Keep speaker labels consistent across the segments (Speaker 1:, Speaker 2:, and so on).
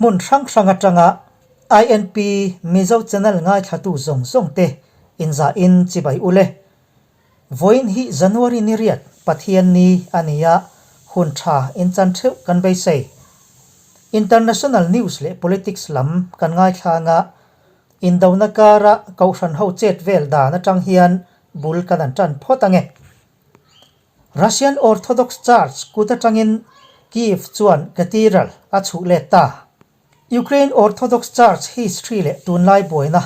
Speaker 1: Hmun hrang hrang atanga INP Mizo channel ngaithlatu zawng zawng te inzahin chibai u le. Vawiin hi January ni riat Pathian ni a ni a, hun tha inchan theuh kan beisei. International news leh politics lam kan ngaithla anga indona kara Kohhran ho chet vel dan atang hian bul kan an tan phawt ange. Russian Orthodox Church kut atangin Kyiv chuan cathedral a chhuh let ta. Ukraine Orthodox Church history leh tunlai buaina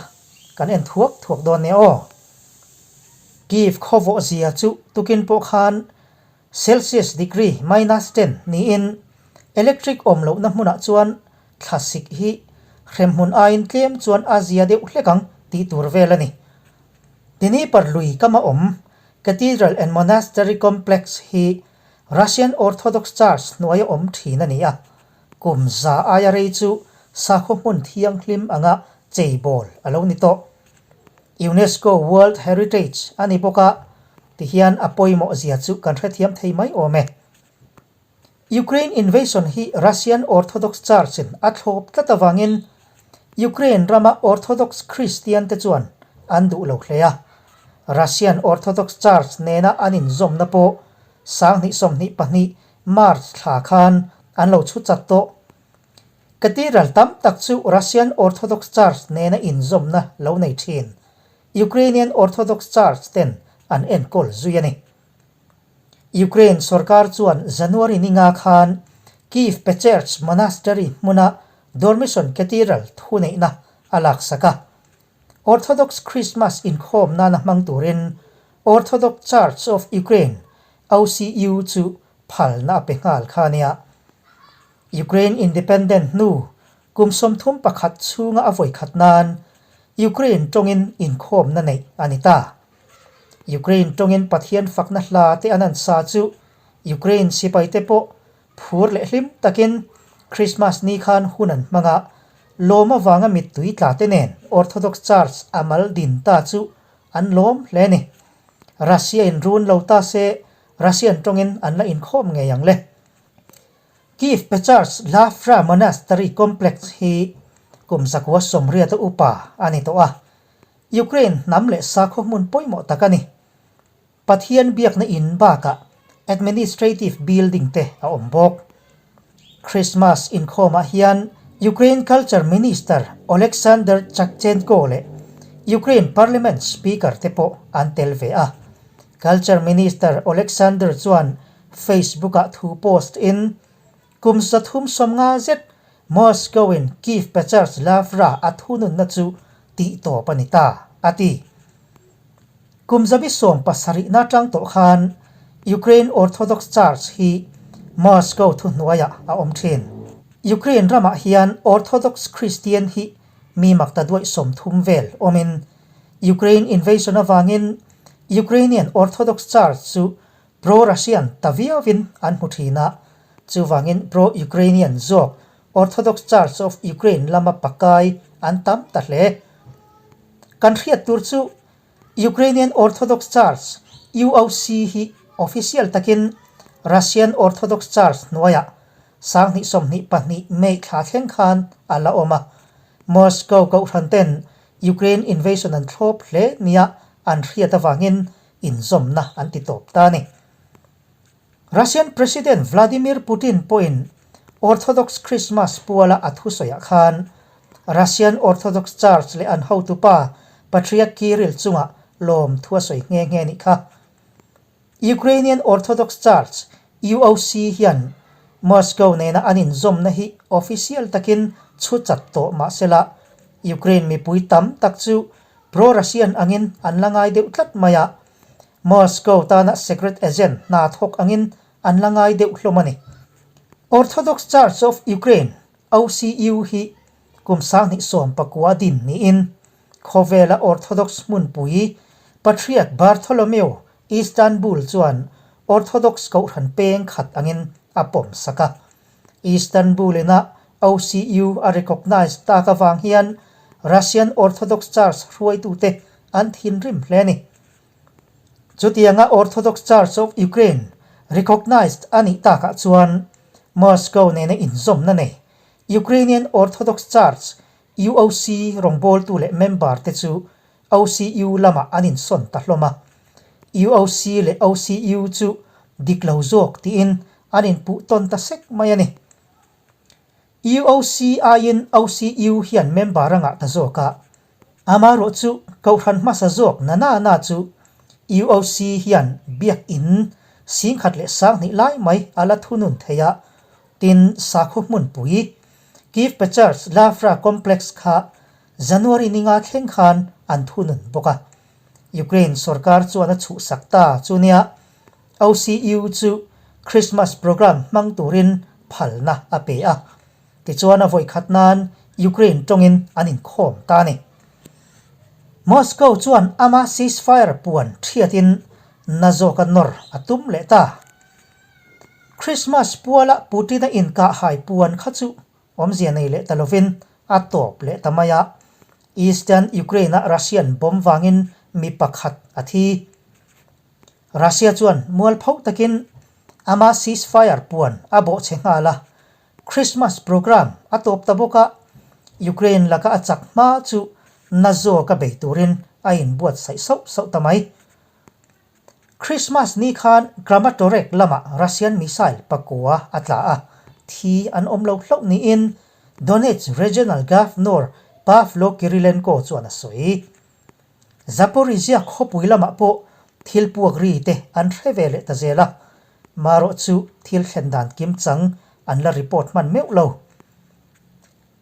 Speaker 1: kan en thuak thuak dawn nia aw. Kyiv khawvawh zia chu tukin pawh khan Celsius degree minus ten niin electric awm lohna hmunah chuan thlasik hi hremhmun aiin tlem chuan a zia deuh hlek ang tih tur vel a ni. Dnieper lui kama awm Cathedral and Monastery Complex hi Russian Orthodox Church hnuaia awm thin a ni a, kum za aia rei chu sakhaw hmun thianghlim anga cheibawl a lo ni tawh. UNESCO World Heritage a ni bawk a, tihian a pawimawh zia chu kan hrethiam thei mai awm e. Ukraine invasion hi Russian Orthodox Church-in a thlawp tlat avangin Ukraine rama Orthodox Kristian te chuan an duh lo hle a. Russian Orthodox Church nena an inzawmna pawh 2022 March thla khan an lo chhu chat tawh. Cathedral tam tak chu Russian Orthodox Church nena inzawmna lo nei thin Ukrainian Orthodox Church ten an enkawl zui a ni. Ukraine sorkar chuan January ni nga khan Kyiv Pechersk Monastery hmuna Dormition Cathedral thuneihna a laksak a. Orthodox Christmas inkhawm nana hmang turin Orthodox Church of Ukraine, OCU, chu phalna a pe nghal kha a nia. Ukraine independent hnu kum 31 chhunga a vawikhat nan Ukraine tawngin inkhawmna neih a ni ta. Ukraine tawngin Pathian fakna hla te an an sa chu Ukraine sipai te pawh phur leh hlim takin Christmas ni khan hun an hmang a, lawm avanga mittui tla te nen Orthodox Church a mal din ta chu an lawm hle a ni. Russia in run lo ta se Russian tawngin an la inkhawm ngei ang le. Kyiv Pechersk Lavra Monastery Complex hi kum 180 upa a ni tawh a, Ukraine hnam leh sakhaw hmun pawimawh tak a ni. Pathian biakna in bakah administrative building te a awm bawk. Christmas inkhawmah hian Ukraine Culture Minister Oleksandr Tkachenko leh Ukraine Parliament Speaker te pawh an tel ve a. Culture Minister Oleksandr chuan Facebook-ah thu post in, Kum 350 zet Moscow-in Kyiv Pechersk Lavra a thununna chu tih tawp a ni ta, a ti. Kum 17 na tang tawh khan Ukraine Orthodox Church hi Moscow thuhnuaiah a awm thin. Ukraine ramah hian Orthodox Christian hi mi makta duaih 30 vel awmin Ukraine invasion avangin Ukrainian Orthodox Church chu Pro-Russian ta viauin an hmu thin a, chuvangin Pro-Ukrainian zawk Orthodox Church of Ukraine lama pakai an tam ta hle. Kan hriat tur chu Ukrainian Orthodox Church, UOC, hi official takin Russian Orthodox Church hnuaiah 2022 May thla thleng khan a la awm a. Moscow kohhran ten Ukraine invasion an thlawp hle nia an hriat avangin inzawmna an ti tawp ta a ni. Russian President Vladimir Putin pawhin Orthodox Christmas puala a thusawiah khan Russian Orthodox Church leh an hotupa Patriarch Kirill chungah lawm thu a sawi nghe nghe nih kha. Ukrainian Orthodox Church, UOC, hian Moscow nena an inzawmna hi official takin chhu chat tawh mahsela Ukraine mipui tam tak chu Pro-Russian angin an la ngai deuh tlat mai a, Moscow tana secret agent hna thawk angin an la ngai deuh hlawm a ni. Orthodox Church of Ukraine, OCU, hi kum 2019 din niin khawvela Orthodox hmunpui Patriarch Bartholomew Istanbul chuan Orthodox kohhran peng khat angin a pawm sak a. Istanbul ina OCU a recognise tak avang hian Russian Orthodox Church hruaitute an thinrim hle a ni. Chutianga Orthodox Church of Ukraine recognised a nih takah chuan Moscow nena inzawmna nei. Ukrainian Orthodox Church, UOC, rawngbawltu leh member te chu OCU lamah an insawn ta hlawm a. UOC leh OCU chu dik lo zawk tiin an inpuh tawn ta sek mai a ni. UOC aiin OCU hian member a ngah ta zawk a, amaherawh chu Kohhran hmasa zawk na na na chu UOC hian biakinn singkhat leh sanghnih lai mai a la thunun thei a, tin sakhaw hmunpui Kyiv Pechersk Lavra Complex kha January ninga thleng khan an thunun bawk a. Ukraine sorkar chuan a chhuhsak ta chu nia OCU chu Christmas program hmang turin phalna a pe a, tichuan a vawikhat nan Ukraine tawngin an inkhawm ta a ni. Moscow chuan ama ceasefire puan thiatin na zawka nawr a tum leh ta. Christmas puala Putin-a inkahhai puan kha chu awmzia nei leh ta lovin a tawp leh ta mai a, Eastern Ukraine-a Russian bomb vangin mi pakhat a thi. Russia chuan mualpho takin ama ceasefire puan a bawhchhe nghal a, Christmas program a tawp ta bawk a, Ukraine laka a chak hma chu na zawka bei turin a inbuatsaih sauh sauh ta mai. Christmas ni khan Kramatorsk lamah Russian missile pakua a tla a, thi an awm lo hlauh niin Donetsk Regional Governor Pavlo Kyrylenko chuan a sawi. Zaporizhia khawpui lamah pawh thil puak ri te an hre ve leh ta zel a, marawh chu thil thlen dan kim chang an la report hman meuh lo.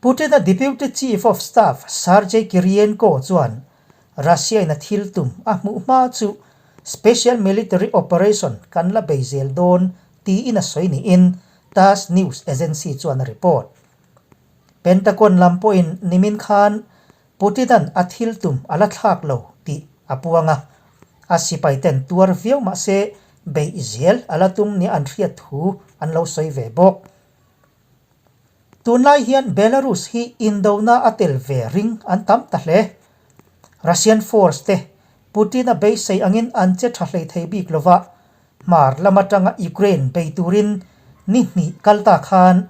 Speaker 1: Putin-a Deputy Chief of Staff Sergei Kirienko chuan Russia-in a thil tum a hmuh hma chu Special Military Operation kan la bei zel dawn tiin a sawi niin Tass news agency chuan a report. Pentagon lam pawhin nimin khan Putin-a'n a thil tum a la thlak lo tih a puang a, a sipaiten tuar viau mah se beih zel a la tum nia an hriat thu an lo sawi ve bawk. Tunlai hian Belarus hi indona a tel ve ring an tam ta hle. Russian force te Putin-a beisei angin an che tha hlei thei bik lova, Hmar lam atanga Ukraine bei turin ni hnih kal ta khan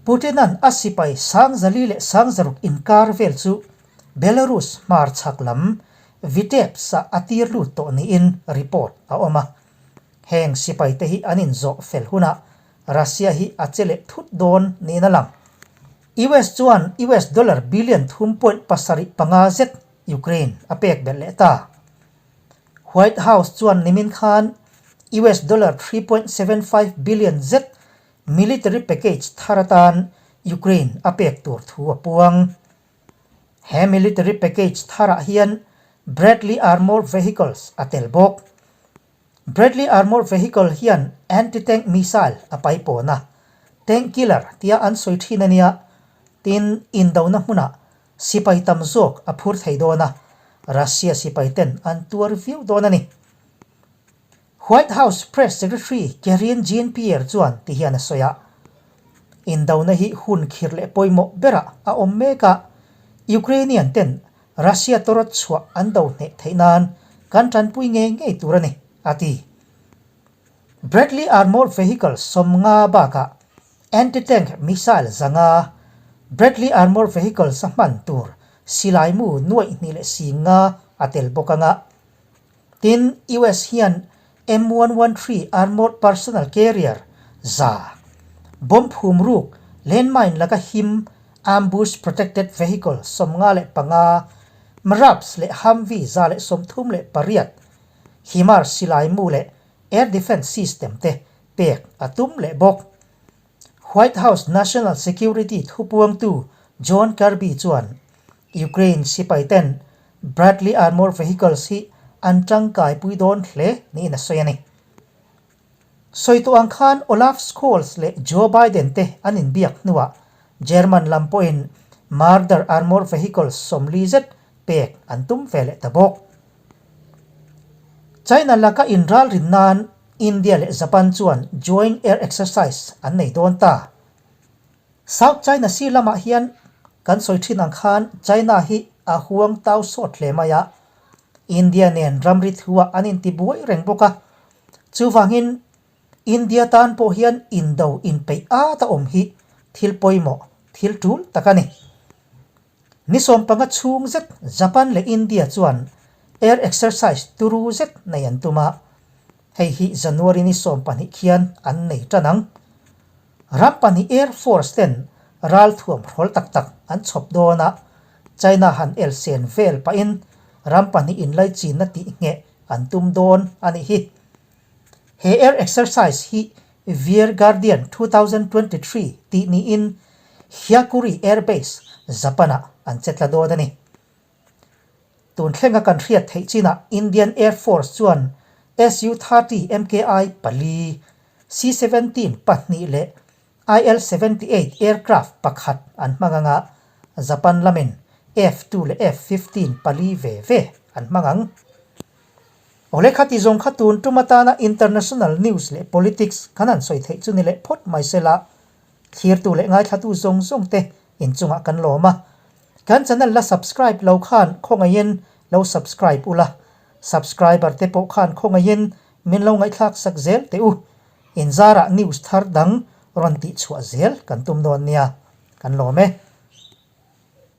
Speaker 1: Putin-a'n a sipai Sangzali leh Sangzaruk inkar vel chu Belarus hmar chhak lam Vitebsk-ah a tir lut tawh niin report a awm a. Heng sipaite hi an inzawh fel hunah Russia hi a che leh thut dawn niin a lang. US chuan US dollar billion 3.75 zet Ukraine a pek belh leh ta. White House chuan nimin khan US dollar 3.75 billion zet military package thar atan Ukraine a pek tur thu a puang. He military package tharah hian Bradley Armoured Vehicles a tel bawk. Bradley Armoured Vehicle hian anti-tank missile a pai pawn a, tank killer tia an sawi thin a nia, tin indona hmunah Sipai tam zawk a phur thei dawn a, Russia sipai ten an tuar viau dawn a ni. White House Press Secretary Karine Jean-Pierre chuan ti hian a sawi a, Indona hi hun khir leh pawimawh berah a awm mek a, Ukrainian ten Russia tawrawt chhuah an do hneh theih nan kan tanpui ngei ngei tur a ni, a ti. Bradley Armoured Vehicle 50 bakah Anti-tank missile 500, Bradley Armoured Vehicles a hman tur silai mu nuaih hnih leh 50 a tel bawk ang a. Tin, US hian M113 Armoured Personnel Carrier 100, bomb phum ruk, landmine laka him Ambush Protected Vehicle 55, MRAPs leh Humvee 138, HIMARS silai mu leh Air Defence System te pek a tum leh bawk. White House National Security thupuangtu John Kirby chuan Ukraine sipai ten Bradley Armoured Vehicles hi an tangkaipui dawn hle niin a sawi a ni. Sawi tawh ang khan Olaf Scholz leh Joe Biden te an inbiak hnuah German lam pawhin Marder Armoured Vehicles 40 zet pek an tum ve leh ta bawk. China laka inralrin nan India leh Japan chuan joint air exercise an nei dawn ta. South China Sea lamah hian kan sawi thin ang khan China hi a huang tau sawt hle mai a, India nen ramri thuah an inti buai reng bawk a, chuvangin India tan pawh hian indo inpeih at a awm hi thil pawimawh. thil tul tak a ni. Ni 15 chhung zet Japan leh India chuan air exercise turu zet nei an tum a, hei hi January ni 12 khian an nei tan ang. Ram pahnih air force ten ralthuam hrawl tak tak an chhawp dawn a, China han elsen vel pahin ram pahnih inlaichinna tih ngheh an tum dawn a nih hi. He air exercise hi Veer Guardian 2023 tih niin Hyakuri Air Base, Japan-ah an che tla dawn a ni. Tun thlenga kan hriat theih chinah Indian Air Force chuan Su-30 MKI pali, C-17 pahnih leh IL-78 aircraft pakhat an hmang ang a, Japan lamin F-2 leh F-15 pali ve ve an hmang ang. Awle khati zawng kha tun tum atana international news leh politics kan han sawi theih chu ni leh phawt mai sela, thlirtu leh ngaithlatu zawng zawng te inchungah kan lawm a. Kan channel la subscribe lo khan khawngaihin lo subscribe ula, subscriber te pawh khan khawngaihin min lo ngaihthlak sak zel teh u. Inzarah news thar dang rawn tihchhuah zel kan tum dawn nia, kan lawm e.